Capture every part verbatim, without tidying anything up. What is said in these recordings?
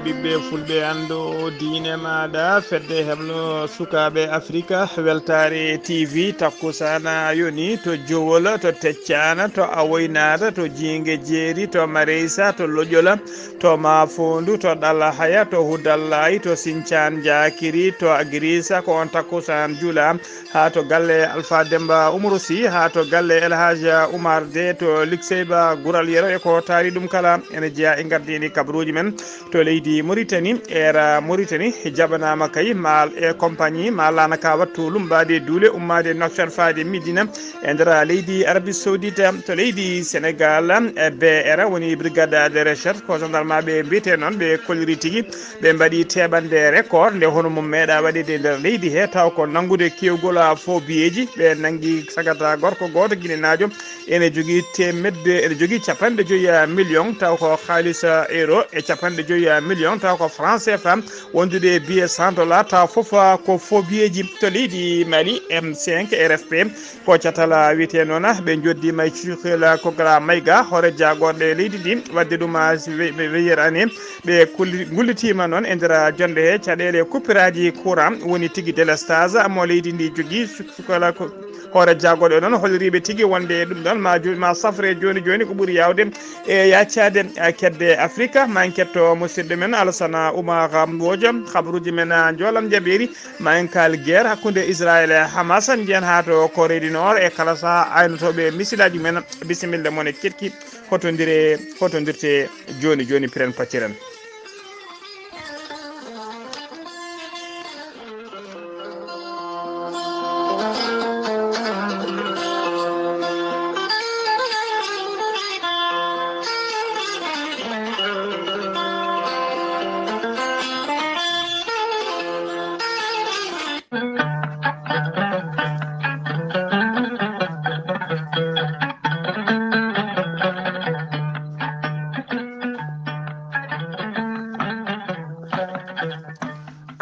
Ɓiɓɓe fulɓe, anndu diine maaɗa, fedde heblo sukaaɓe Afrika, Weltaare T V, takkusaana yoni to Jowol, to Teccaana, to Awoynaata, to Jiinge Jeeri, to Mareysa, to Loƴola, to Maafoondu, to Ɗalahaya, to Hudallaay, to Sincaan Jaakiri, to Agirisa, ko on takkusaan jula, haa to galle Alfa Demba Umaru Si, haa to galle El Hadj Umar De, to Likseyba Gural Yero, e ko taari ɗum kala, ene jeyaa e ngardiini kabaruuji men. To leydi Mauritanie, Air Mauritanie jaɓanaama kay, Mal e compagnie, Malana ka wattu lumbaade duule, ummaade Nouakchott faade Médina e nder leydi Arabie Saoudite. To leydi Sénégal, e B R woni Brigade de Recherche, ko gendarmeɓe mbiyetee noon, ɓe kolliri tigi, ɓe mbaɗi teɓande record nde hono mum meeɗa waɗeede e nder leydi he, taw ko nanngude kewgol faux billets ji. Ɓe nanngi sagata gorko gooto Guinénaajo, ene jogii teemedde, ene jogii capanɗe joyi million, taw ko haalis euro, e capanɗe joyi million, taw ko franc C F A, wondude e billet cent dollars, taw fof ko faux billet ji. To leydi Mali, M cinq R F P, ko catal wiyetee noon, ɓe njoddiima e cukalel Kogra Mayga, hoore jaagorɗe leydi ndi, waɗde ɗum, ah, si we-, we-, weyere année. Ɓe kulli-, ngullitiima noon e nder jonnde he caɗeele coupure aji courant, woni tigi délestage mo leydi ndi jogii. Su-, cukalel ko hoore jaagorɗe noon holliriiɓe tigi wonde ɗum ɗoon ma jo-, ma safre jooni jooni ko ɓuri yaawde e yaacaade, eh, kedde Afrika. Ma en ketto musidɗo men Alassane Oumar Mbodj, habaruuji men, ah, njoolam jaɓeeri. Ma en kaal guerre hakkunde Israël e Hamas, njiyen haa to Corée du Nord e kala sahaa aynotooɓe misilaaji men. Bisimilla mon e keɗki, hotondire, hotondirte jooni jooni, piren pacciren.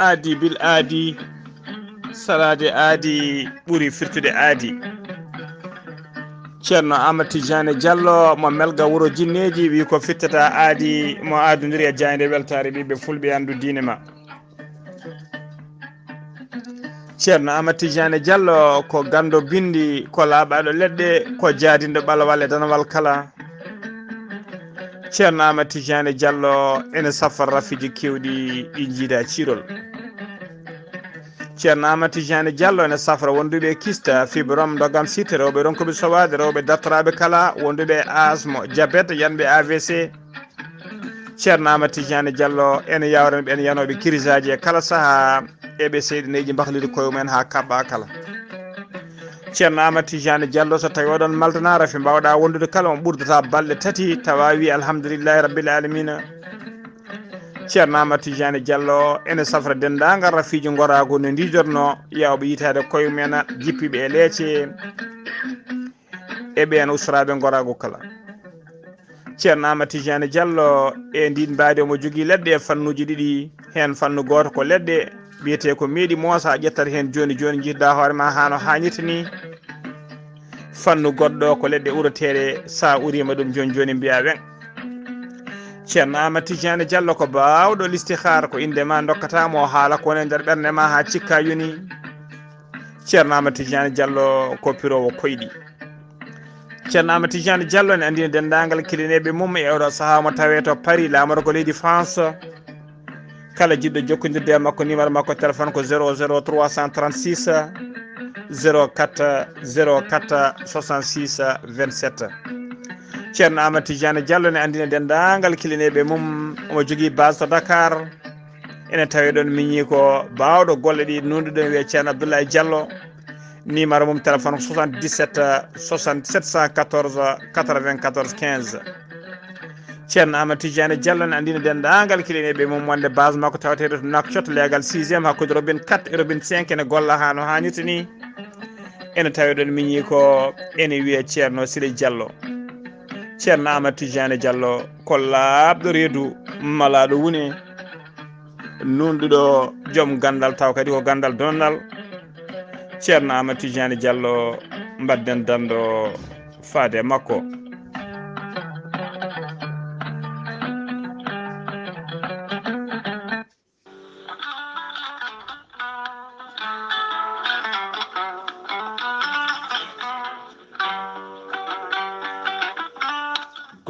Aadi bil aadi, salaade aadi ɓuri firtude aadi. Ceerno Aamadu Tijaani Jallo mo Melga wuro Jinneeji wi ko fittata aadi mo aadondiri e jaaynde Weltaare Ɓiɓɓe Fulɓe, anndu diine ma. Ceerno Aamadu Tijaani Jallo ko ganndo binndi, ko laaɓaaɗo leɗɗe, ko jaadinɗo ɓalawal e danawal kala. Ceerno Aamadu Tijaani Jallo ene safra rafiiji keewɗi ɗi njiida ciirol. Ceerno Aamadu Tijaani Jallo ene safra wonduɓe kista, fibrome, ndogam sitte, rewɓe ronkuɓe sowaade, rewɓe dartoraaɓe kala, wonduɓe asmo, diabète, yanɓe A V C. Ceerno Aamadu Tijaani Jallo ene yawrana ɓeen yanooɓe kirisaaji e kala sahaa, e ɓe seyɗineeji mbahliri koye mumen haa kaɓɓa kala. Ceerno Aamadu Tijaani Jallo, so tawii oɗon maltana rafi, mbaawɗa wondude kala, on ɓurdata balɗe tati, tawa wi alhamdulillahi rabbil alamina. Ceerno Aamadu Tijaani Jallo ene safra denndaangal rafiiji ngoraagu no ndiidorno, yawɓe yitaade koye mumen, jippiiɓe e leece, e ɓeen ustoraaɓe ngoraagu kala. Ceerno Aamadu Tijaani Jallo e ndiin mbaadi omo jogii leɗɗe e fannuuji ɗiɗi, heen fannu gooto ko leɗɗe mbiyetee ko meeɗi moosa, ƴettata heen jooni jooni, njiytoɗaa hoore ma haa no haanirta ni. Fannu goɗɗo ko leɗɗe uroteeɗe, so a uriima ɗum jooni jooni mbiyaa weŋ. Ceerno Aamadu Tijaani Jallo ko baawɗo listihar, ko innde ma ndokkata mo haala ko woni e nder ɓernde ma haa cikka yoni. Ceerno Aamadu Tijaani Jallo ko piroowo koyɗi. Ceerno Aamadu Tijaani Jallo ne anndina denndaangal kilineeɓe mum e oɗo sahaa mo tawee to Paris, laamorgo leydi France. Kala jiɗɗo jokkondirde e makko, numéro makko téléphone ko zéro zéro trois cent trente-six, zéro quatre, zéro quatre, soixante-six, vingt-sept. Ceerno Aamadu Tijaani Jallo ne anndina denndaangal kilineeɓe mum, omo jogii base to Dakar. Ene tawee ɗoon miñi ko baawɗo golle ɗi, nuunɗuɗo wiyee Ceerno Abdoulaye Jallo. Numéro mum téléphone ko soixante-dix-sept, soixante, sept cent quatorze, quatre-vingt-quatorze, quinze. Ceerno Aamadu Tijaani Jallo ne anndina denndaangal kilineeɓe mum wonde base makko tawateeɗo to Nouakchott, leegal sixième, hakkunde robinet quatre e robinet cinq, ene golla haa no haanirta ni. Ene tawee ɗoon miñi ko ene wiyee Ceerno Sile Jallo. Ceerno Aamadu Tijaani Jallo ko laaɓɗo reedu, malaaɗo wune, nuunɗuɗo, joom ganndal, taw kadi ko ganndal donnal. Ceerno Aamadu Tijaani Jallo, mbaɗden danndo faade e makko.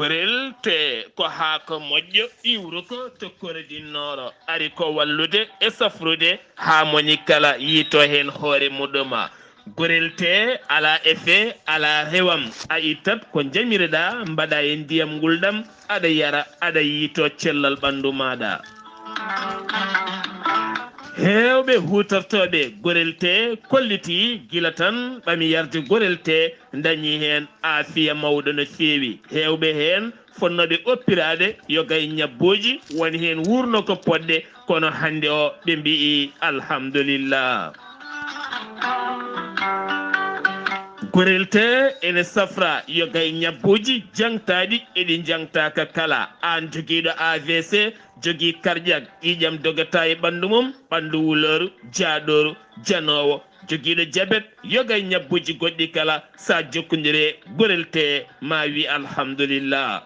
Gorel te ko haa ko moƴƴo iwruko to korodinnooɗo ari ko wallude e safrude haa moni kala yiito heen hoore muɗuma. Gorel te alaa effet, alaa rewam, a ittat ko njamiriɗaa mbaɗa e ndiyam ngulɗam, aɗa yara, aɗa yiito cellal ɓanndu maaɗa. Heewɓe huutortooɓe gorel te kolliti gila tan ɓami yarde gorel te ndañi heen aafiya mawɗo no feewi. Heewɓe heen fonnooɓe oppiraade yoga e ñabbuuji woni heen wuurno ko poɗɗe, kono hannde o ɓe mbiyi alhamdulillah. Gorel te ene safra yoga e ñabbuuji jaŋtaaɗi e ɗi jaŋtaaka kala. Aan jogiiɗo A V C, jogii karƴak, ƴiiƴam dogata e ɓanndu mum, ɓanndu wulooru, jaaɗooru, janoowo, jogiiɗo jabet, yoga e ñabbuuji goɗɗi kala, so a jokkondire gorel te ma wi alhamdulillah.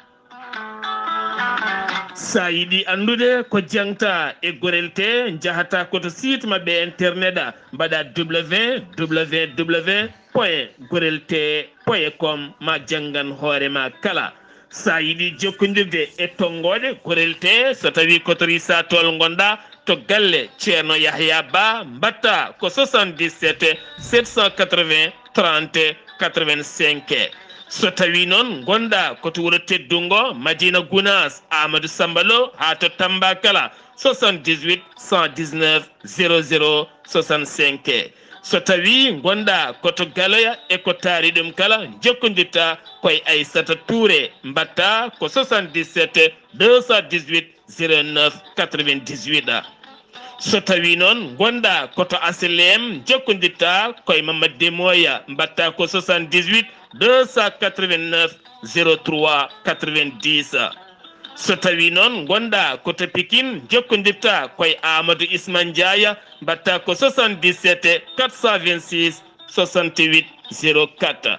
Sa yiɗi anndude ko jaŋta e gorel te, njahata ko to site maɓɓe internet a, mbaɗa www point gorel te point com ma janngan hoore ma kala. Sa yiɗi jokkondirde e tonngooɗe gorel te, so tawi ko to Risa Tool ngonɗa, to galle Ceerno Yahya Ba, mbatta ko soixante-dix-sept sept cent quatre-vingts trente quatre-vingt-cinq. So tawi noon ngonɗa ko to wuro teddungo Madina Gunaas, Amadou Samba Lo, haa to Tamba kala, soixante-dix-huit cent dix-neuf zéro zéro soixante-cinq. So tawi ngonɗa ko to Galoya e ko taari ɗum kala, jokkondirta koye Aissata Touré, mbatta ko soixante-dix-sept deux cent dix-huit zéro neuf quatre-vingt-dix-huit. So tawi noon ngonɗa ko to H L M, jokkondirta koye Mamadou Demoya, mbatta ko soixante-dix-huit deux cent quatre-vingt-neuf zéro trois quatre-vingt-dix. So tawi noon ngonɗa ko to Pikine, jokkondirta koye Amadou Isma Ndiaye, mbatta ko soixante-dix-sept quatre cent vingt-six soixante-huit zéro quatre.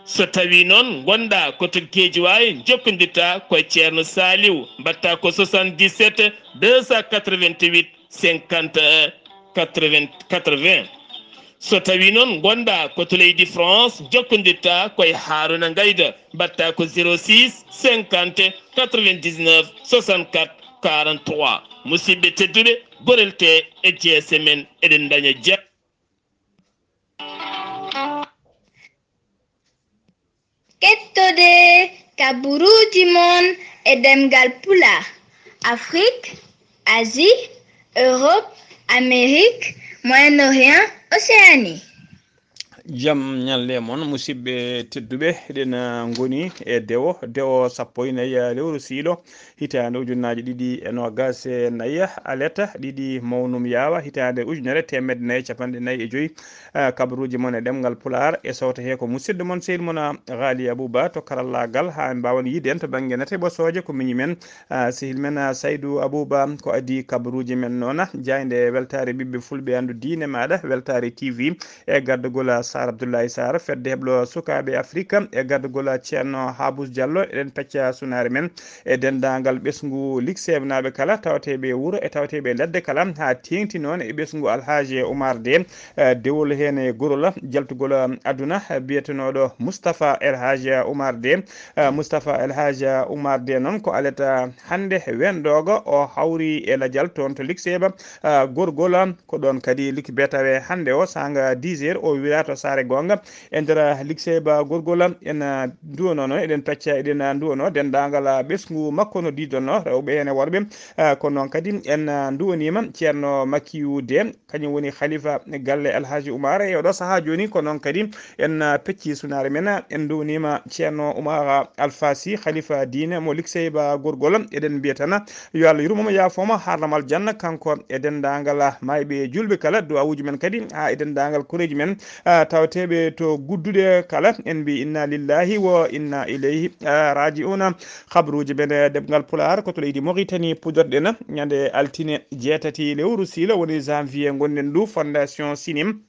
So tawi noon ngonɗa ko to Guédiawaye, jokkondirta koye Ceerno Saliou, mbatta ko soixante-dix-sept deux cent quatre-vingt-huit cinquante et un quatre-vingts quatre-vingts. So tawi noon ngonɗa ko to leydi France, jokkondirta koye Haruna Ngayda, mbatta ko zéro six cinquante quatre-vingt-dix-neuf soixante-quatre quarante-trois. Musidɓe tedduɓe, gorel te e jeese men eɗen ndaña jam. Kettode kaburuuji mon e ɗemngal Pulaar, Afrik, Asie, Europe, Amérique, Moyen-Orient, Océanie. Jam ñalle mon, musidɓe tedduɓe, eɗen, ah, ngoni e dewo, dewo sappo e nayi, ah, lewru siilo, hitaande ujunnaaji ɗiɗi e noogaas e nayi, aleta ɗiɗi mawnum yaawa, hitaande ujunere teemedde nayi e capanɗe nayi e joyi, ah, kabaruuji mon e ɗemngal Pulaar, e sowto he ko musidɗo mon, sehil mon, ah, Ghali Abouba to karallaagal, haa en mbaawan yiide en to bannge nate ɓosooje, ko miñi men, ah, sehil men, ah, Saydou Abouba, ko adii kabaruuji men noon, ah, jaaynde e weltaare ɓiɓɓe fulɓe anndu diine maaɗa, Weltaare T V, e gardagol Sar Abdoulaye Sarr, fedde heblo sukaaɓe Afrika, e gardagol Ceerno Habous Diallo, eɗen pecca sunaare men e denndaangal ɓesngu likseeɓe naaɓe kala, tawateeɓe e wuro e tawateeɓe e ladde kala, haa teeŋti noon e ɓesngu Alhaaji Oumar De, eh, dewol heen e gorol, jaltugol aduna, biyetenooɗo Moustapha El Hadj Oumar De. Eh, Moustapha El Hadj Oumar De noon ko aleta hannde wendoogo, o hawri e lajal toon to likseeɓe, eh, gorgol, ko ɗoon kadi likki betawe hannde o, saanga dix heures, o wira to Saare Goonga. E nder likseeɓe gorgol, en, ah, nduwano noon, eɗen pecca, eɗen, ah, nduwano denndaangal, ah, ɓesngu makko no diidonno, rewɓe heen e worɓe. Ah, kono noon kadi en, ah, nduwaniima Ceerno Makiyu De, kañum woni khalifa galle Alhaji Umar e oɗo sahaa jooni. Kono noon kadi en, ah, pecci sunaare men, en nduwaniima Ceerno Umar Alfasi, khalifa diine mo likseeɓe gorgol. Eɗen mbiya tan yo Allah yurmo mo, yaafo mo, harnam aljanna, kanko e denndaangal, ah, maayɓe e juulɓe kala, duwawuuji men kadi, haa e denndaangal koreeji men, ah, tawateeɓe to gudduɗe kala. En mbi inna lillahi wa inna ilayhi, ah, raji'una. Kabaruuji men e ɗemngal Pulaar ko to leydi Mauritanie puɗɗorɗen ñande altine jeetati lewru siilo, woni janvier, ngonɗen ndu Fondation Sinim.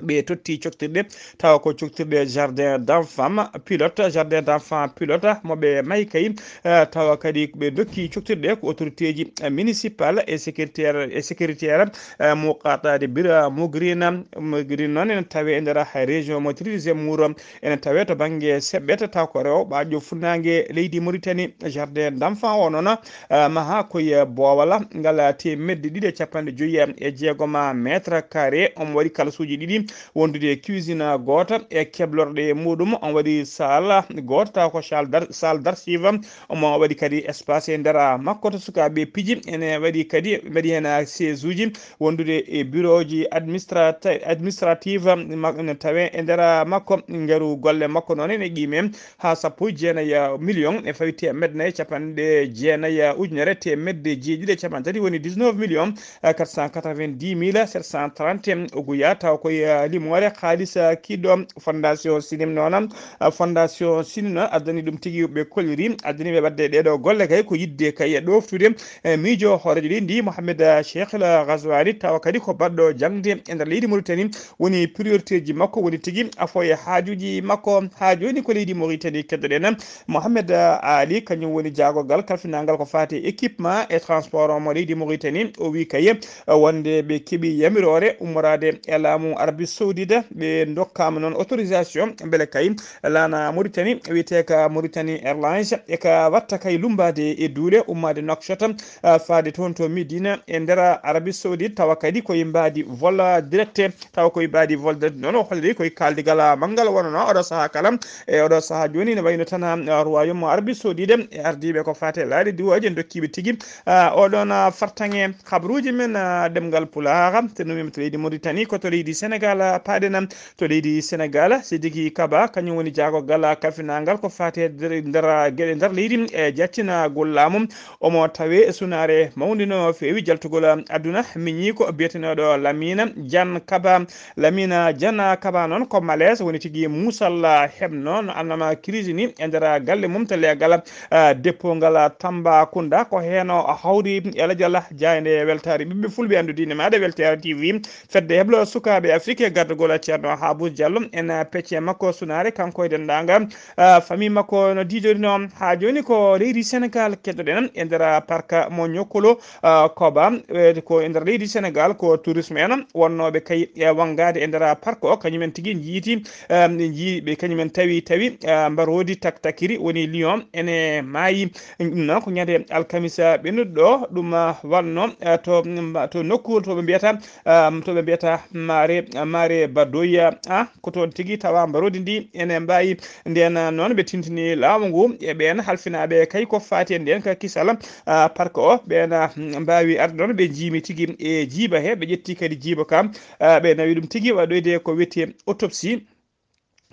Ɓe totti coktirɗe, tawa ko coktirɗe jardin d'enfant pilote, jardin d'enfant pilote mo ɓe mahi kay. Eh, tawa kadi ɓe dokki coktirɗe ko autorité ji, eh, municipal et sécuritaire, et sécuritaire, eh, mo qatade bira Mogrina. Mogrina noon ene tawe e nder région mo Trizé Mouro, ene tawe to bannge Seɓɓet, taw ko rewo ɓaajo funnaange leydi Mauritanie. Jardin d'enfant o noon, eh, maha koye boowal ngal teemedde ɗiɗi e capanɗe joyi e jeegom mètre carré. Omo waɗi kalsuuji ɗiɗi, wondude cuisine gooto e keblorɗe muɗum. Omo waɗi salle gooto, taw ko salle d'ar-, salle d'archive. Omo waɗi kadi espace e nder makko to sukaaɓe piji. Ene waɗi kadi, mbaɗi heen siège uji wondude e bureau ji administrata-, administrative mak-, ne tawe e nder makko. Ngaru golle makko noon ene qiime haa sappo e jeenayi million e fawi teemedde nayi capanɗe jeenayi ujunere teemedde jeeɗiɗi e capanɗe tati, woni dix-neuf millions quatre cent quatre-vingt-dix mille sept cent trente. Oguya taw koye, eh, limoore haalis, eh, kiɗɗo fondation Sinim noon. Eh, fondation Sinim noon addani ɗum tigi ɓe kolliri, addani ɓe waɗde ɗeɗo golle kay ko yiɗde kay e ɗoftude, eh, miijo hooreejo leydi ndi, Mohamed, eh, Cheikh El Ghazouani, tawa kadi ko baɗɗo jaŋde e nder leydi Mauritanie. Woni priorité ji makko, woni tigi afo e haajuuji makko. Haa jooni ko leydi Mauritanie keddoɗen. Mohamed Ali, kañum woni jaagorgal kalfinangal ko faati e équipement e transport mo leydi Mauritanie. O wi kay, eh, wonde ɓe keɓi yamiroore ummoraade e laamu Arabie Saoudite. Ɓe ndokkaama noon autorisation mbele kay laana Mauritanie wiyetee ka Mauritanie Airlines e ka watta kay lumbaade e duule ummaade Nouakchott, eh, faade toon to Médine e nder Arabie Saoudite, tawa kadi koye mbaadi vol direct. Tawa koye mbaadi vol direct noon, o holliri koye kaaldigal manngal wonano oɗo sahaa kala. E oɗo sahaa jooni ne wayno tan, ah, Royaume Arabie Saoudite e ardiiɓe ko faate laaɗe diwooje dokkiiɓe tigi, ah, oɗon, ah, fartaŋe. Habaruuji men, ah, ɗemngal Pulaar, so numiima to leydi Mauritanie, ko to leydi Sénégal, ah, paaɗen. To leydi Sénégal, Sidiki Kaba, kañum woni jaagorgal kalfinangal ko faate nder, nder geɗe nder leydi e jaccinagol laamu. Omo tawe e sunaare mawnde no feewi jaltugol aduna, miñiiko biyeteneɗo Lamine Jan Kaba. Lamine Jan Kaba noon ko malaise woni tigi muusal heɓno no annama crise ni e nder galle mum to leegal, ah, dépôt ngal Tambacounda. Ko heen o hawri e lajal jaaynde weltaare ɓiɓɓe fulɓe anndude ine maaɗa Weltaare T V. Fedde heblo sukaaɓe Afrik e gardagol Ceerno Habous Diallo en pecce makko sunaare, kanko e denndaangal, ah, famille makko no diidorino. Haa jooni ko leydi Sénégal keddoɗen e nder parc mo Niokolo, ah, Koba, eh, ko e nder leydi Sénégal ko tourisme en wonnooɓe kay e wanngaade e nder parc o, kañumen tigi njiiti, ah, ɓe njii-, ɓe kañumen tawi, tawi, ah, mbaroodi taktakiri woni lion ene maayi. Ɗum noon ko ñande alkamisa ɓennuɗo ɗo, ɗum, ah, waɗno, ah, to, to nokku to ɓe mbiyata, ah, to ɓe mbiyata Maare, Maare Badoya, ah, ko toon tigi tawa mbaroodi ndi ene mbaayi. Ndeen, ah, noon ɓe tintini laamu ngu e ɓeen halfinaaɓe kay ko faati e ndeen ka kisal, ah, parc o. Ɓeen, ah, mbaawi arde noon ɓe njiimi tigi e jiiba he, ɓe ƴetti kadi jiiba ka, ah, ɓe nawi ɗum tigi waɗoyde ko wiyetee autopsie.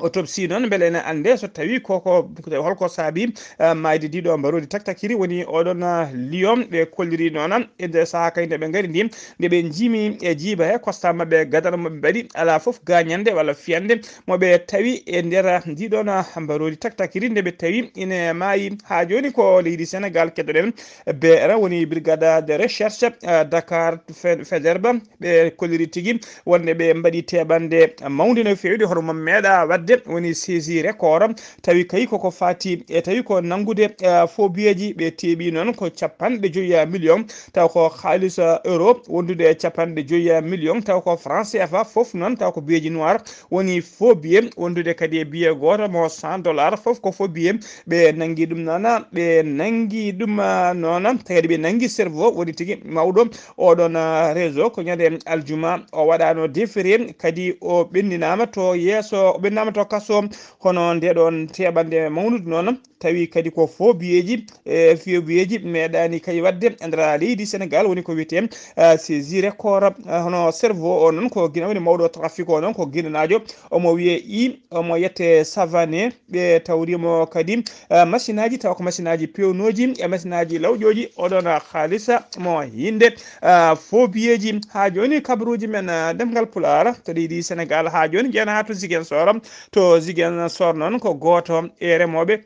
Autopsie noon mbele ene annde so tawi koko, holko saabi, ah, maayde ndiɗo mbaroodi taktakiri woni oɗon, ah, lion. Ɓe kolliri noon e nder sahaa kay nde ɓe ngari ndi, nde ɓe njiimi e jiiba he, constat maɓɓe, gadano maɓɓe mbaɗi, alaa fof gañande walla fiyande mo ɓe tawi e nder ndiɗon, ah, mbaroodi taktakiri nde ɓe tawi ine maayi. Haa jooni ko leydi Sénégal keddoɗen, B R woni Brigade de Recherche, ah, Dakar Fe-, Faidherbe. Ɓe kolliri tigi wonde ɓe mbaɗi teɓande mawnde no feewde, hono mo meeɗa waɗde, woni saisie record. Tawi kay koko faati e tawi ko nanngude, eh, faux billets ji, ɓe teeɓi noon ko capanɗe joyi million, taw ko haalis, eh, euro wondude e capanɗe joyi million, taw ko franc C F A fof noon, taw ko billets ji noir woni faux billet, wondude kadi e billet gooto mo cent dollars, fof ko faux billet. Ɓe nanngi ɗum noon, ɓe nanngi ɗum, ah, noon, tawi kadi ɓe nanngi cerveau, woni tigi mawɗo oɗon, ah, réseau. Ko ñande aljuma o waɗano déféré, kadi o ɓenninaama to yeeso, o ɓenninaama to kaso. Hono nde ɗon teɓande mawnude noon, tawi kadi ko faux billets ji, e faux billets ji meeɗani kay waɗde e nder leydi Sénégal, woni ko wiyetee, ah, saisie record. Ah, hono cerveau o noon ko gina woni mawɗo trafic o noon ko ginanaajo, omo wiyee I, omo yette Savané. Ɓe tawrimo kadi, eh, machine aji, tawa ko machine aji pewnooji e machine aji lawƴooji. Oɗon haalisa mo hinde, eh, faux billets ji. Haa jooni kabaruuji men, eh, ɗemngal Pulaar to leydi Sénégal, haa jooni njeyanaa to Ziguinchor. To Ziguinchor noon ko gooto e remooɓe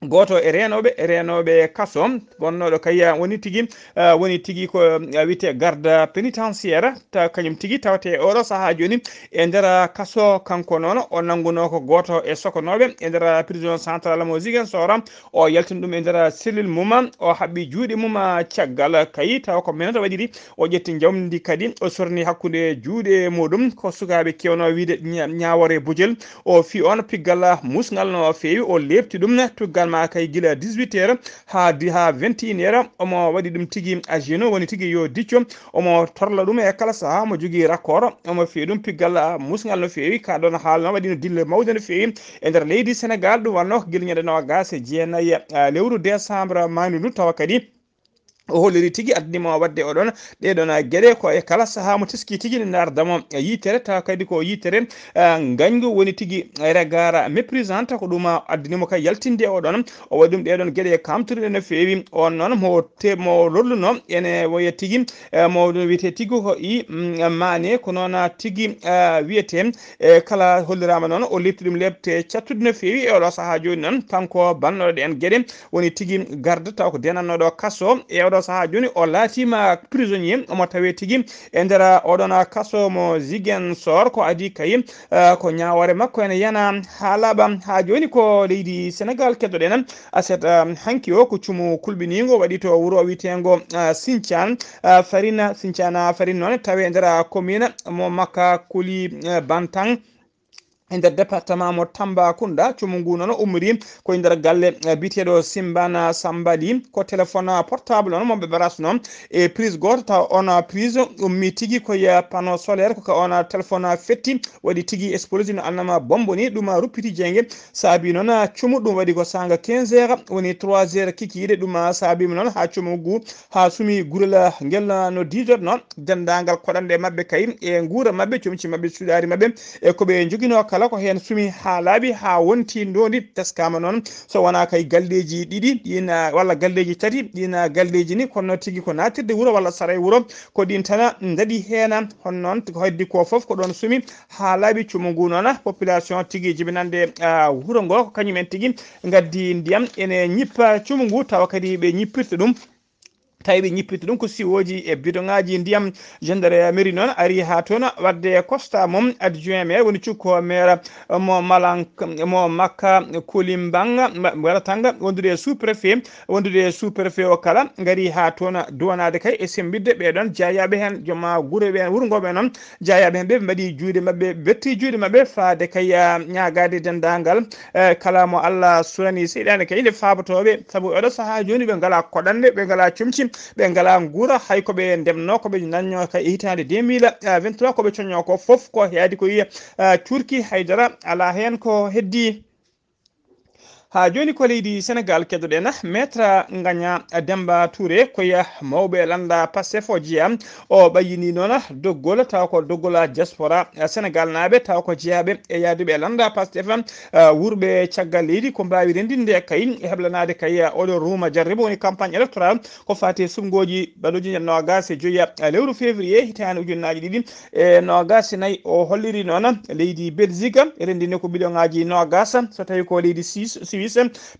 gooto e reenooɓe, e reenooɓe kaso, wonnooɗo kay, ah, woni tigi, ah, woni tigi ko, ah, wiyetee garde pénitentiaire, ta kañum tigi tawatee oɗo sahaa jooni e nder kaso. Kanko noon o nanngunoo ko gooto e sokonooɓe e nder prison central mo Ziguinchor, o yaltini ɗum e nder cellule mum, o haɓɓi juuɗe mum caggal kay, tawa ko menoto waɗiri, o ƴetti njamndi kadi o sorni hakkunde juuɗe muɗum, ko sukaaɓe keewno wiyde ña-, ñaawoore bojel, o fii on piggal musngal no feewi, o leepti ɗum tuggal ma kay gila dix-huit heures haa di-, haa vingt et une heures, omo waɗi ɗum tigi à genoux, woni tigi yo dicco, omo torla ɗum e kala sahaa, omo jogii raccord, omo fii ɗum piggal, ah, musngal no feewi, ka ɗon haala no waɗi no dille mawde no feewi e nder leydi Senegal, ɗum wannoo ko gila ñande noogaas e jeenayi, ah, lewru décembre mawndu ndu, tawa kadi o holliri tigi addani mo waɗde oɗon, ɗee ɗon geɗe ko e kala sahaa mo teskii tigi ne ndaarda mo yitere, tawa kadi ko yitere, ah, ngañgu woni tigi regard méprisant, ko ɗum addani mo kay yaltinde oɗon. O waɗi ɗum ɗee ɗon geɗe kamtuɗe no feewi. On noon mo te-, mo lorluno ene woya tigi, eh, mo ɗum wiyetee tigi ko i, mm, Maane, ko noon tigi, ah, wiyetee, e kala holliraama noon o lepti ɗum lepte cattude no feewi. E oɗo sahaa jooni noon kanko bannooɗo ɗeen geɗe woni tigi garde taw ko denannooɗo kaso. E oɗo sahaa jooni o laatiima prisonnier, omo tawee tigi e nder oɗon kaso mo Ziguinchor. Ko adii kay, ah, ko ñaawoore makko ene yana haa laaɓa. Haa jooni ko leydi Senegal keddoɗen aset, ah, hanki o ko cumu kulɓiniingo waɗi to wuro wiyeteengo, ah, Sinthiane, ah, Farina, Sinthiane Farina noon tawee e nder, ah, commune mo Makka Kuli, ah, Bantang. E nder département mo Tambacounda, cumu ngu noon ummori ko e nder galle, eh, biyeteeɗo Simbana Sambali, ko téléphone portable noon mo ɓe barasno e prise gooto, taw on prise ummi tigi ko e panneau solaire, ko ka on téléphone fetti, waɗi tigi explosion no annama bombo ni, ɗum ruppiti jeynge, saabi noon cumu ɗum waɗi ko saanga quinze heures, woni trois heures kikiiɗe, ɗum saabi noon haa cumu ngu, haa sumi gurel ngel no diidotno, denndaangal koɗanɗe maɓɓe kay e nguura maɓɓe, comci maɓɓe, cuɗaari maɓɓe, e ko ɓe njoginoo kala ko heen sumi haa laaɓi, haa wonti ndoondi, teskaama noon so wonaa kay galleeji ɗiɗi, ɗiin, ah, walla galleeji tati, ɗiin, ah, galleeji ni kono tigi ko naatirde wuro walla saray wuro, ko ɗiin tan ndaɗi heen. Hono noon ko heddi ko fof ko ɗoon sumi haa laaɓi. Cumu ngu noon population tigi jibinande, ah, wuro ngo ko kañum en tigi ngaddi ndiyam ene ñippa cumu ngu, tawa kadi ɓe ñippirta ɗum. Tawi ɓe ñippiti ɗum ko siwooji e bidoŋaaji ndiyam. Gendarmerie noon ari haa toon waɗde constat mum. Adjoint maire woni cukko maire mo Malank-, mo Makka Kolimbang, ma-, Mbalatanga, wondude e sous-préfet, wondude e sous-préfet o kala, ngari haa toon duwanaade kay e semmbitde ɓee ɗoon jeyaaɓe heen, joom gure ɓe, wuro ngo ɓe noon, jeyaaɓe heen ɓe mbaɗi juuɗe maɓɓe, betti juuɗe maɓɓe faade kay, ah, ñaagaade denndaangal, eh, kala mo Allah surani seyɗaane kay nde faabatooɓe, sabu oɗo sahaa jooni ɓe ngalaa koɗanɗe, ɓe ngalaa comci, ɓe ngalaa nguura, hay ko ɓe ndemnoo, ko ɓe nannoo kay e hitaande deux mille vingt-trois, ko ɓe coññoo ko fof ko yaadi ko yiya, ah, cuurki, haydara alaa heen ko heddii. Haa jooni ko leydi Senegal keddoɗen, Maître Ngagne Demba Touré, ko e mawɓe lannda Pastef o jeyaa, o ɓayyini noon doggol, tawa ko doggol diaspora Senegal naaɓe, tawa ko jeyaaɓe e yahduɓe lannda Pastef, ah, wuurɓe caggal leydi, ko mbaawi renndinde kay, heblanaade kay, ah, oɗo ruuma jarribo woni campagne électorale, ko faati e suɓngooji baɗooji noogaas e joyi, ah, lewru février hitaande ujunnaaji ɗiɗi e noogaas e nayi. O holliri noon leydi Belgique renndini ko million ŋaaji noogaas, so tawi ko leydi Suisse, Suisse,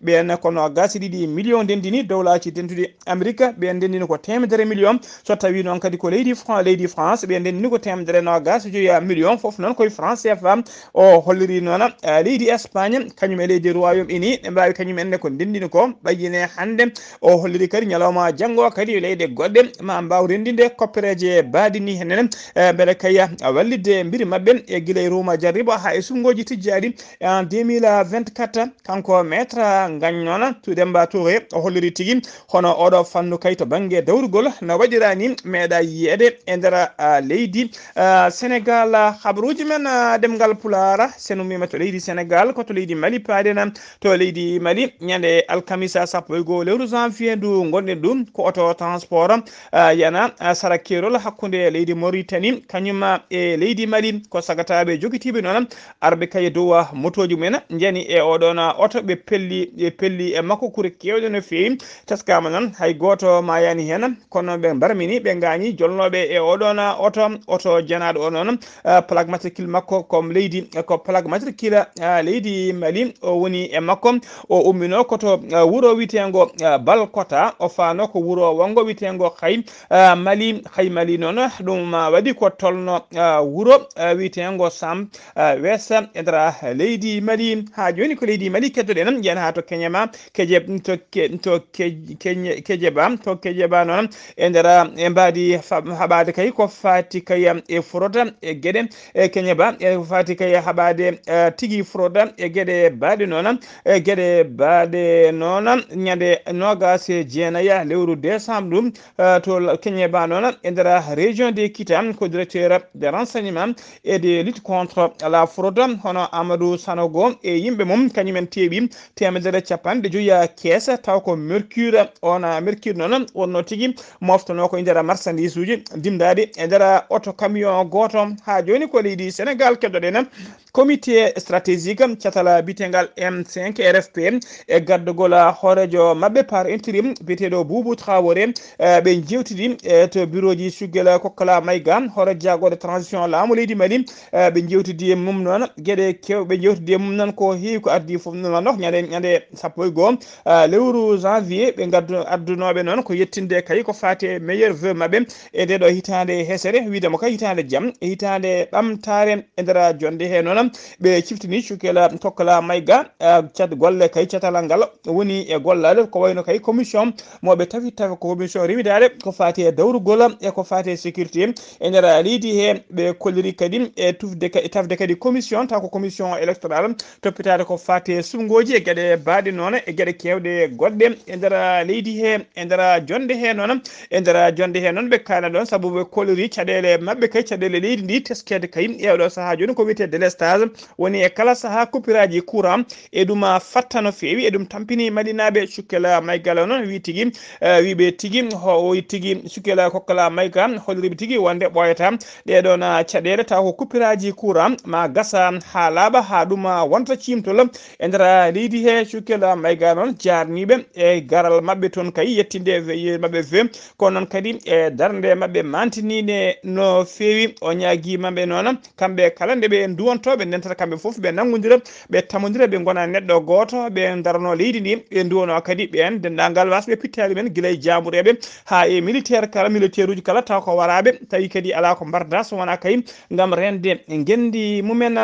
ɓeen ko noogaas e ɗiɗi million ndenndini, dowlaaji dentuɗi Amerique, ɓeen ndenndini ko teemedere million, so tawi noon kadi ko leydi Fran-, leydi France, ɓeen ndenndini ko teemedere noogaas e joyi million, fof noon koye franc C F A. O holliri noon, eh, leydi Espagne, kañum e leydi Royaume Uni, ɓe mbaawi kañum enne ko ndenndini ko, ɓayyine hannde. O holliri kadi ñalawma janngo kadi leyɗe goɗɗe ma mbaaw renndinde koppereeje baadi ni henen, eh, mbele kay wallitde mbiri maɓɓe e gila e ruuma jarribo haa e suɓngooji tijjaaɗi en deux mille vingt-quatre. Kanko Maître Ngagne noon, Tu Demba Touré, o holliri tigi hono oɗo fannu kay to bannge dawrugol no waɗiraani meeɗa yiyeede e nder, ah, leydi, ah, Senegal. Habaruuji men, ah, ɗemngal Pulaar, sen ummiima to leydi Senegal, ko to leydi Mali paaɗen. To leydi Mali, ñande alkamisa sappo e goo lewru janvier ndu ngonɗen ɗum, ko oto transport, ah, yana, ah, sara keerol hakkunde leydi Mauritanie, kañum e leydi Mali. Ko sagataaɓe jogitiiɓe noon arɓe kay dow, ah, motooji mumen, njani e oɗon, ah, oto ɓe pelli, e pelli e makko kure keewɗe no feewi. Teskaama noon, hay gooto maayaani heen, kono ɓe mbarmini, ɓe ngaañi jolnooɓe e oɗoon oto, oto janaaɗo o noon, ah, plaque matricule makko ko leydi, ko plaque matricule, ah, leydi Mali, o woni e makko. O umminoo ko to, ah, wuro wiyeteengo, ah, Balkota, o faanoo ko wuro wonngo wiyeteengo Hay, ah, Mali, Hay Mali noon, ɗum, ah, waɗi ko tolno, ah, wuro, ah, wiyeteengo Sam, ah, West e nder leydi Mali. Haa jooni ko leydi Mali keddoɗen, njiyan haa to Keñema, Keje-, to Ke-, to Ke-, Keñe-, Kejeba, to Kejeba noon, e nder, ah, e mbaadi fa-, haɓaade kay ko faati kay, ah, e fraude e geɗe, e Keñeba, e ko faati kay haɓaade, ah, tigi fraude e geɗe baaɗe noon, e geɗe baaɗe noon, ñande noogaas e jeenayi lewru décembre ɗum, ah, to la-, Keñeba noon, e nder région de Kita, ko directeur de renseignement et de lutte contre la fraude, hono Amadou Sanogo e yimɓe mum, kañumen teeɓi teemedere capanɗe joyi kees, taw ko mercure, on mercure noon wonno tigi moftonoo ko e nder marchandise uji dimdaaɗi e nder oto camion gooto. Haa jooni ko leydi Sénégal keddoɗen. Comité stratégique catal biyeteengal M cinq R F P e gardagol hooreejo maɓɓe par intérim biyeteeɗo Boubou Traoré, eh, ɓe njeewtidi, eh, to bureau ji Choguel Kokala Maïga, hooreejo jaagorɗe transition laamu leydi Mali, eh, ɓe njeewtidi e mum noon geɗe keew-, ɓe njeewtidi e mum noon ko heewi ko addi fof noon ɗo ñande, ñande sappo e goo, eh, lewru janvier, ɓe ngaddu-, addunooɓe noon ko yettinde kay ko faati e meilleur vœu maɓɓe e nde ɗo hitaande hesere, wiide mo kay hitaande jam, e hitaande ɓamtaare e nder jonde he noon, ɓe ciftini Choguel Kokala Maïga, eh, cat golle kay catalal ngal woni e gollaade ko wayno kay commission mo ɓe tawi tawi ko commission rewidaade ko faati e dawrugol e ko faati e sécurité e nder leydi he, ɓe kolliri kadi e tufde ka-, e tafde kadi commission taw ko commission électorale toppitaade ko faati e suɓngooji e geɗe baaɗe noon e geɗe keewɗe goɗɗe e nder leydi he, e nder jonde he noon, e nder jonde he noon ɓe kaana ɗoon sabu ɓe kolliri caɗeele maɓɓe kay caɗeele leydi ndi teskeede kay e oɗo sahaa jooni ko wiyetee délestage woni e kala sahaa coupuraaji courant e ɗum, ah, fatta no feewi, e ɗum tampini Malinaaɓe. Choguel Maïga noon wi tigi, eh, wi ɓe tigi, ho-, o wi tigi Choguel Kokala Maïga holliri ɓe tigi wonde ɓooyata ɗee ɗoon, ah, caɗeele taw ko coupuraaji courant ma gasa haa laaɓa, haa ɗum, ah, wonta ciimtol e nder leydi he. Choguel Maïga noon jaarniiɓe e garal maɓɓe toon kay yettinde veilleur maɓɓe vœu, kono noon kadi e darnde maɓɓe mantiniinde no feewi. O ñaagii maɓɓe noon kamɓe kala nde ɓe nduwantoo, ɓe ndentata kamɓe fof, ɓe nanngondira, ɓe tamondira, ɓe ngona neɗɗo gooto, ɓe ndarano leydi ndi, ɓe nduwano kadi ɓeen denndaangal wasɓe pittaali men gila e jaamureeɓe haa e militaire kala, militaire uji kala taw ko waraaɓe, tawi kadi alaa ko mbarda so wonaa kay ngam reende ngenndi mumen.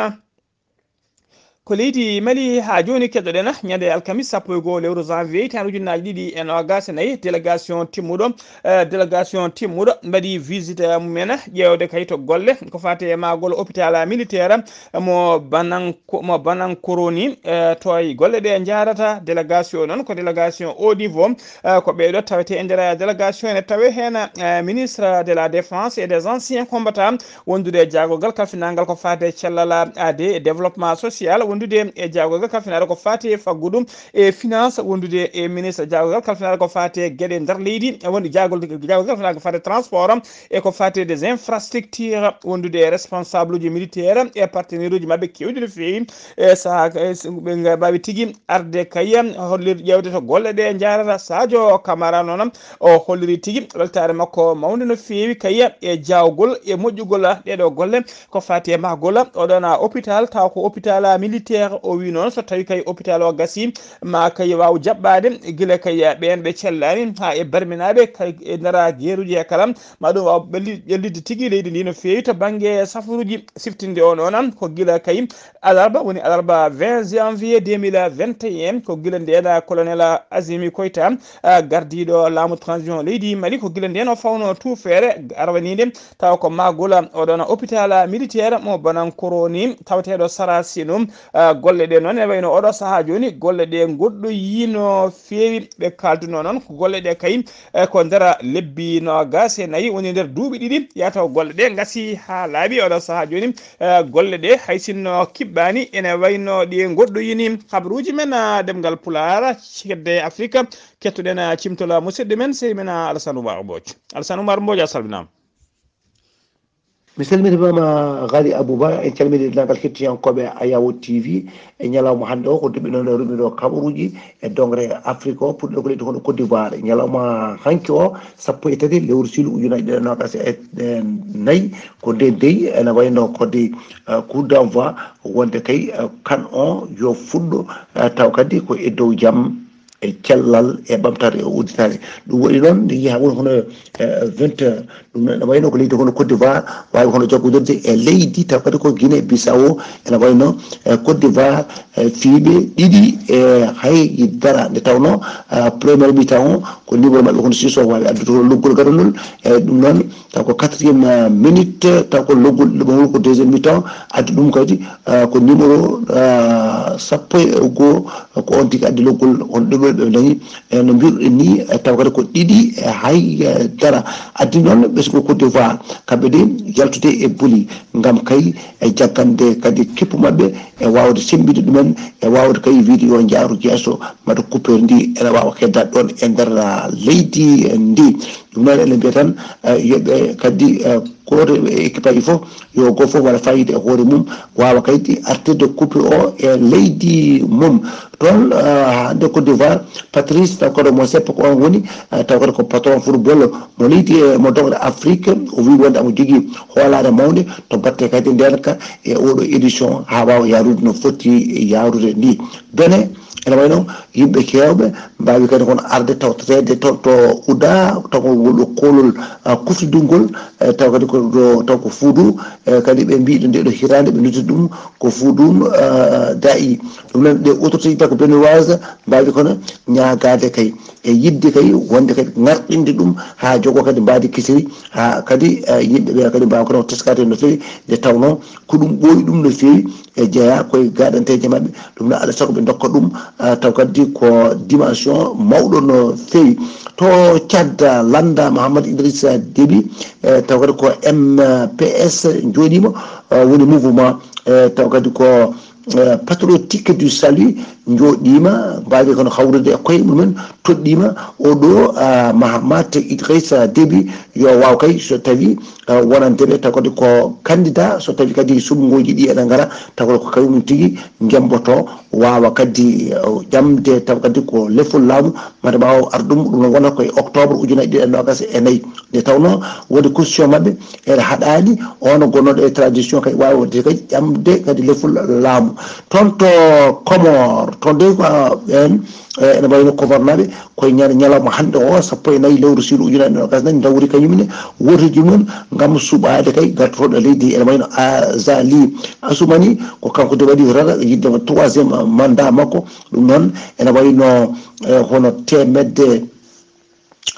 Ko leydi Mali haa jooni keɗoɗen ñande alkamis sappo e goo lewru janvier hitaande ujunnaaji ɗiɗi e noogaas e nayi, délégation timmuɗo, eh, délégation timmuɗo mbaɗi visite mumen ƴeewde kay to golle ko faati e maagol hôpital militaire mo Bananko-, mo Banankoroni, eh, to e golle ɗe njaarata. Délégation noon ko délégation haut niveau, eh, ko ɓeeɗo tawete e nder délégation ene tawe heen, eh, ministre de la défense et des anciens combattants, wondude e jaagorgal kalfinaangal ko faati e cellal aade e développement social, wondude e jaagorgal kalfinaangal ko faati e faggudu e finance, wondude e ministre jaagorgal kalfinaangal ko faati e geɗe nder leydi, wonde jaagol-, jaagorgal kalfinaangal ko faati e transport e ko faati e des infrastructures, wondude e responsable uji militaire e partenaire uji maɓɓe keewɗi no feewi. E sahaa ka-, e s-, ɓe nga-, mbaawi tigi arde kay hollir ƴeewde to golle ɗe njaarata. Sadio Camara noon o holliri tigi weltaare makko mawnde no feewi kay e jaawgol e moƴƴugol ɗeeɗo golle ko faati e mahgol oɗon hôpital, taw ko hôpital militaire. O wi noon so tawi kay hôpital o gasi ma kay waaw jaɓɓaade gila kay ɓeen ɓe cellaani haa e barminaaɓe kay e ndara geeruji e kala ma ɗum waaw ɓelli-, ƴellitde tigi leydi ndi no feewi to bannge safaruuji. Siftinde o noon ko gila kay alarba, woni alarba vingt janvier deux mille vingt et un, ko gila ndeen colonel Azimi Koita, ah, gardiiɗo laamu transition leydi Mali, ko gila ndeen o fawno tuufeere arwaniinde tawa ko maagol oɗon hôpital militaire mo Banankoroni tawateeɗo Sarasinu. Ah, golle ɗe noon ene wayno oɗo sahaa jooni, golle ɗe ngoɗɗoyii no feewi. Ɓe kaalduno noon ko golle ɗe kay, eh, ko nder lebbi noogaas e nayi, woni nder duuɓi ɗiɗi, yataw golle ɗe ngasi haa laaɓi. Oɗo sahaa jooni, eh, golle ɗe hay sinno kiɓɓaani, ene wayno ɗi ngoɗɗoyini. Habaruuji men, ah, ɗemngal Pulaar, kedde Afrika, kettuɗen, ah, cimtol, ah, musidɗo men, sehil men, ah, Alassane Oumar Mbodj. Alassane Oumar Mbodj, a salminaama. Mi salminiima ma Ghali Abouba, en calminii denndaangal hettiyankooɓe Ayawo T V. E ñalawma hannde o, ko duɓi noon e rumiɗo kabaruuji e dongre Afrique o, puɗɗiɗo ko leydi hono Côte d'Ivoire. Ñalawma hanki o, sappo e tati lewru silu ujunaaji ɗiɗi e noogaas e nayi, ko nde dey ene wayno kadi, eh, coup d'envoi wonde kay, eh, kan o yo fuɗɗo, eh, taw kadi ko e dow jam, e cellal, e ɓamtaare, e udditaare. Ɗum waɗi noon, nde yehi haa woni hono, eh, vingt heures. Ɗum noon, ene wayno ko leydi hono Côte d'Ivoire, waawi hono jaggodirde e leydi, taw kadi ko Guinée Bissau, ene wayno, eh, Côte d'Ivoire, eh, fiiɓe ɗiɗi e hay dara. Nde tawnoo, eh, premier mi-temps o, ko numéro maɓɓe hono six o waawi addude hono loggol gadanol. Eh, ɗum noon, taw ko quatrième, eh, minute, taw ko loggol ɗiɗaɓol ngol ko deuxième mi-temps, addi ɗum kadi, eh, ko numéro, eh, sappo e goo, ko on tigi addi loggol on ɗiɗaɓol ɓe dañi. E no mbiruɗen ni, eh, taw kadi ko ɗiɗi e hay, eh, dara. Addi noon ɓesngu Côte d'Ivoire, kamɓe de yaltude e boli ngam kay e jaggande kadi kippu maɓɓe e waawde semmbinde ɗumen e waawde kay wiide yo njaaru yeeso, mata coupure ndi ene waawa heddaade ɗoon e nder, ah, leydi ndi. Ɗum noon ene mbiya tan, eh, yo ɓe kadi, eh, gooto e équipe aji fof, yo gooto fof waɗa fayida e hoore mum, waawa kadi artirde coupe o e leydi mum. Toon, ah, hannde Côte d'Ivoire, Patrice, taw koɗo mo seppo ko on woni, ah, taw kadi ko patron football mo leydi, eh, mo dogre Afrique, o wi wonde omo jogii hoolaare mawnde to batte kadi ndeenka e oɗo édition haa waawa yaarude no foti yaarude ni. Benin, ene wayno yimɓe keewɓe mbaawi kadi kono arde tawtoreede to, to Ouda, taw ko ngol ɗo koolol, ah, kuftidungol, eh, taw kadi ko ɗo, taw ko Foudou, eh, kadi ɓe mbiɗo nde ɗo hitaande ɓe noddi ɗum ko Foudou, ah, Da'i. Ɗum noon ɗe autorité ji taw ko Béninoise mbaawi kono ñaagaade kay e yiɗde kay wonde kadi ŋarɗinde ɗum haa jogo kadi mbaadi kisiri, haa kadi, eh, yimɓe ɓe kadi mbaawa kono teskaade no feewi nde tawnoo ko ɗum ɓooyi ɗum no feewi. E jeyaa koye gaadanteeje maɓɓe. Ɗum noon, alaa sago ɓe ndokka ɗum, ah, taw kadi ko dimension mawɗo no feewi. To Tchad, Landa Mohamed Idrissa Déby, eh, taw kadi ko M P S njooɗiima, ah, woni mouvement, eh, taw kadi ko, eh, Patriotique du Salut njooɗiima, mbaawi kono hawrude e koye mumen, toɗɗiima oɗo, ah, Mahamat Idrissa Déby yo waaw kay so tawi, ah, wonande ɓe, taw kadi ko candidat, so tawi kadi suɓngooji ɗi ene ngara, taw kadi ko kañum tigi jemmboto, waawa kadi, eh, ƴamde, taw kadi ko lefol laamu, mate ma o ar ɗum, ɗum noon wona ko e octobre ujunaaji ɗiɗi e noogaas e nayi. Nde tawnoo wonde constitution maɓɓe ene haɗaani, on gonnooɗo e transition kay waawa waɗde kadi ƴamde kadi lefol laamu. Toon to Comore, toon de ko, ah, ɓeen, eh, ene mbayno Comore naaɓe, koye ñande ñalawma hannde o, sappo e nayi lewru silu ujunaaji ɗiɗi e noogaas e nayi, ndawri kañum ne wooteeji mum ngam suɓaade kay gartotooɗo leydi, ene wayno Azali Assoumani, ko kanko de waɗi rara yiɗde waɗ troisième mandat makko. Ɗum noon ene wayno, eh, hono teemedde,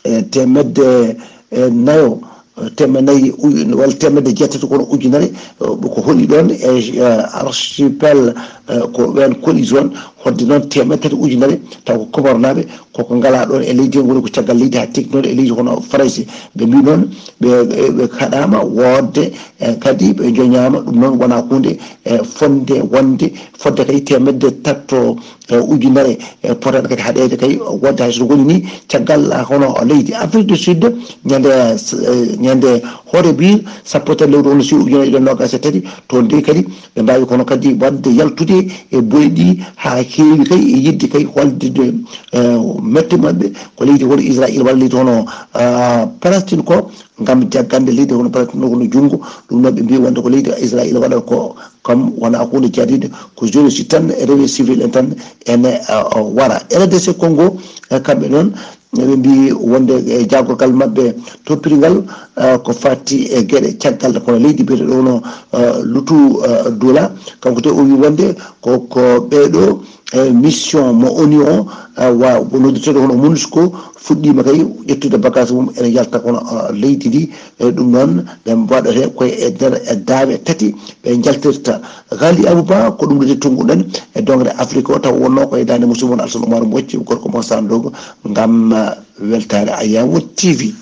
eh, teemedde, eh, nayo, eh, teemedde nayi uju-, walla teemedde jeetati kono ujunere, eh, ko holi ɗoon e, eh, archipel, eh, ko ɓeen koli zone, hodde noon teemedde tati ujunere, taw ko Comore naaɓe, koko ngalaa ɗoon e leydi, ngoni ko caggal leydi haa tigi noon e leydi hono Farayse. Ɓe mbii noon ɓe, ɓe, ɓe kaɗaama woodde, eh, kadi ɓe joñaama. Ɗum noon wonaa huunde, eh, fotnde wonde, fotde kay teemedde tatto, eh, ujunere, eh, potaani kadi haɗeede kay woodde hay so woni ni caggal, ah, hono leydi Afrique du Sud ñande, eh, ñande hoore biir sappo e tati lewru hono silu ujunere e noogaas e tati, toon de kadi ɓe mbaawi kono kadi waɗde yaltude e boy ɗi haa heewi kay e yiɗde kay hollitde, eh, mette maɓɓe ko leydi hono Israël walla leydi hono, ah, Palestine ko ngam jaggande leydi hono Palestine hono junngo. Ɗum noon ɓe mbii wonde ko leydi Israël waɗata ko kam wona huunde jaadiinde, ko génocide tan, rewi civil en tan ene, ah, wara. R D C Congo, eh, kamɓe noon, ɓe mbii wonde e jaagorgal maɓɓe toppiringal, eh, ko fati e geɗe caggal kono leydi biyeteɗo hono, eh, Lutu, eh, Dula, kanko de o wi wonde ko, ko ɓeeɗo, eh, mission mo ONU o, eh, wa, noddirteeɗo hono MONUSCO fuɗɗiima kay ƴettude bagage mum ene yalta kono, eh, leydi ndi, eh, ɗum noon ɓe mbaɗate koye e nder e daawe tati ɓe njaltirta. Ghali Abouba, ko ɗum ɗo de tunnguɗen e dongre Afrique o, taw wonnoo ko e daande musidɗo mon Alsan Oumar Mbocc, gorko mo Sandogo, ngam, eh, weltaare Ayawo T V.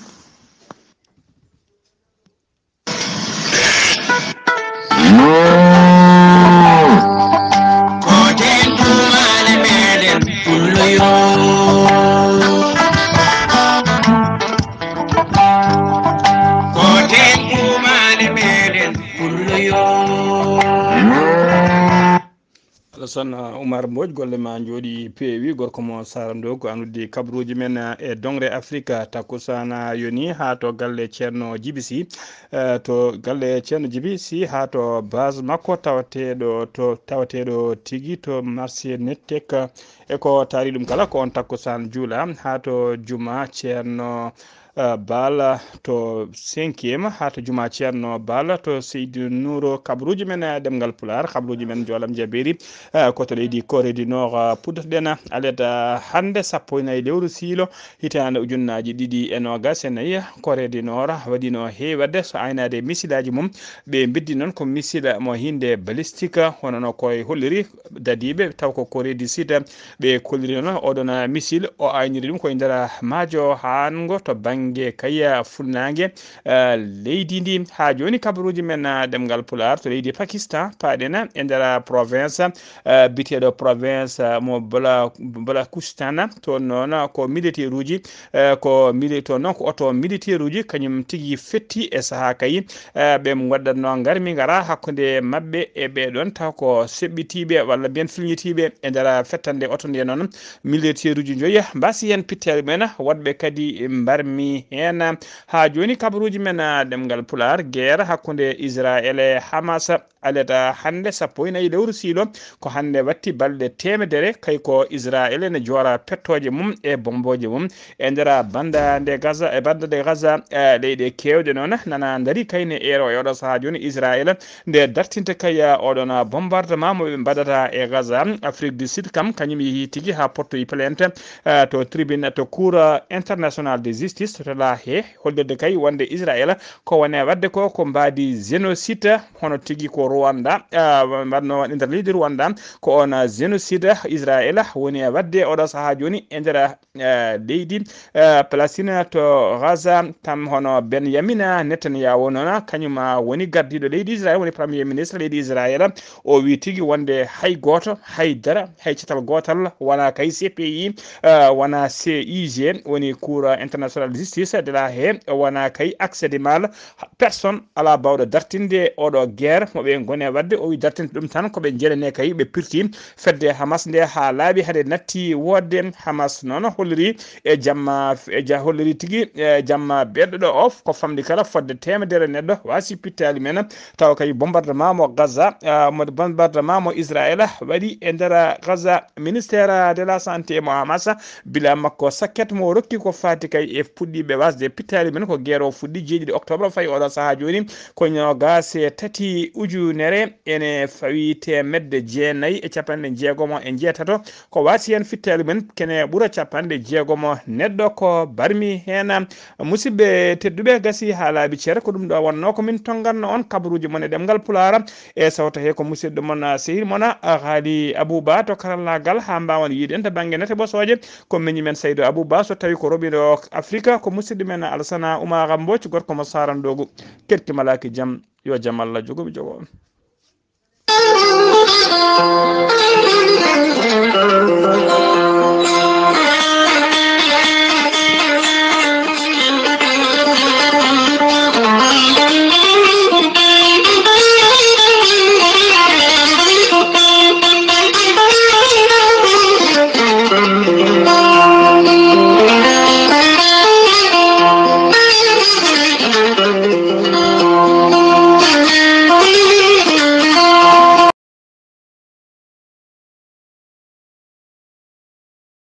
Son, uh, Umar Mbodj, golle ma njooɗi peewi. Gorko mo Sara Ndogo, an uddi kabruuji men, uh, e doŋre Afrika. Takkusana yoni haa to galle Ceerno Jibi Si, uh, to galle Ceerno Jibi Si haa to base makko tawateeɗo to, tawateeɗo tigi to marché Nettek. E ko taari ɗum kala ko on takkusaan juula haa to juma Ceerno, uh, Baal to cinquième, haa to juma Ceerno Baal to Seydi Nuuro. Kabruuji men, uh, ɗemngal Pulaar, kabruuji men Joolam Jabeeri, uh, ko to leydi Corée du Nord, uh, puɗɗotoɗen. Alet, uh, hannde sappo e nayi lewru siilo, hitaande ujunnaaji ɗiɗi e noogas e nayi, Corée du Nord waɗino heewde so aynaade misilaaji mum. Ɓe mbeddi noon ko misil mo hinnde balistik, hono no koye holliri dadiiɓe, taw ko Corée du Sud. Ɓe kolliri noon oɗon misil o ayniri ɗum koye nder maajo haango to bannge kay funnaange, eh, leydi ndi. Haa jooni kabaruuji men, eh, ɗemngal Pulaar to leydi Pakistan, paaɗen e nder province, eh, biteeɗo province, eh, mo Bala-, Balakustan. Toon noon ko militaire uji, eh, ko mili-, toon noon ko oto militaire uji kañum tigi fetti e sahaa kay, eh, ɓe ngaddatno ngarmi ngara hakkunde maɓɓe e ɓee ɗoon taw ko seɓɓitiiɓe walla mbiyen filñitiiɓe e nder fettande oto nde noon. Militaire uji njoya mbasi heen pitteeɓe men, woɗɓe kadi mbarmi heen. Haa jooni kabaruuji men, ah, ɗemngal Pulaar, guerre hakkunde Israel e Hamas. Aleta hannde sappo e nayi lewru siilo, ko hannde watti balɗe teemedere, kay ko Israel ene joora pettooje mum e bombooje mum e nder banda nde Gaza, e banda nde Gaza, e leyɗe keewɗe noon nana ndari kay ne eero e oɗo sahaa jooni Israel nde dartinta kay oɗon bombardement mo ɓe mbaɗata e Gaza. Afrique du Sud kam kañum yehi tigi haa portoyi plainte, eh, to tribune, to Cour, eh, international de justice to La Haye, hollirde kay wonde Israel ko woni waɗde ko, ko mbaadi génocide, hono tigi ko Rwanda, ah, mbaɗno e nder leydi Rwanda. Ko on, ah, génocide Israel woni e waɗde oɗo sahaa jooni e nder, ah, leydi, ah, Palestine to Gaza, kam hono Benjamin Netanyahu noon, kañum, ah, woni gardiiɗo leydi Israel, woni premier ministre leydi Israel. O wi tigi wonde hay gooto, hay dara, hay catal gootal wona kay C P I, ah, wona C I G, woni Cour international de justice de La Haye, wona kay accès de mal personne alaa baawɗo dartinde oɗo guerre mo ɓe ngoni e waɗde. O wi dartinde ɗum tan ko ɓe njenene kay ɓe pirti fedde Hamas nde haa laaɓi hade natti woodde. Hamas noon holliri e jamma, e ja-, holliri tigi e jamma beɗɗo ɗo of ko famɗi kala fodde teemedere neɗɗo wasi pittaali men. Tawa kay bombardement mo Gaza, ah, mo bombardement mo Israel waɗi e nder Gaza, ministère de la santé mo Hamas bila makko sakket mo rokki ko faati kay e puɗɗiiɓe wasde pittaali men ko guerre o fuɗɗi jeeɗiɗi octobre fayi oɗo sahaa jooni ko noogas e tati ujunere ene fawi teemedde jeenayi e capanɗe jeegomo e jeetato. Ko wasi heen fittaali men kene ɓura capanɗe jeegomo neɗɗo ko barmi heen. Musidɓe tedduɓe, gasi haa laaɓi cer, ko ɗum ɗo wonnoo ko min tonnganno on kabaruuji mon e ɗemngal Pulaar. E sawto he ko musidɗo mon, ah, sehil mon, ah, Haali Abou Ba to karallaagal, haa mbaawan yiide en to bannge nate ɓosooje. Ko miñi men Saydu Abou Ba, so tawi ko roɓiɗo Afrika, ko musidɗo men Alsana Oumar Mbodj, gorko mo Sarandogu. Kerki malaaki jam, yo jam Allah jogo mi jogo on.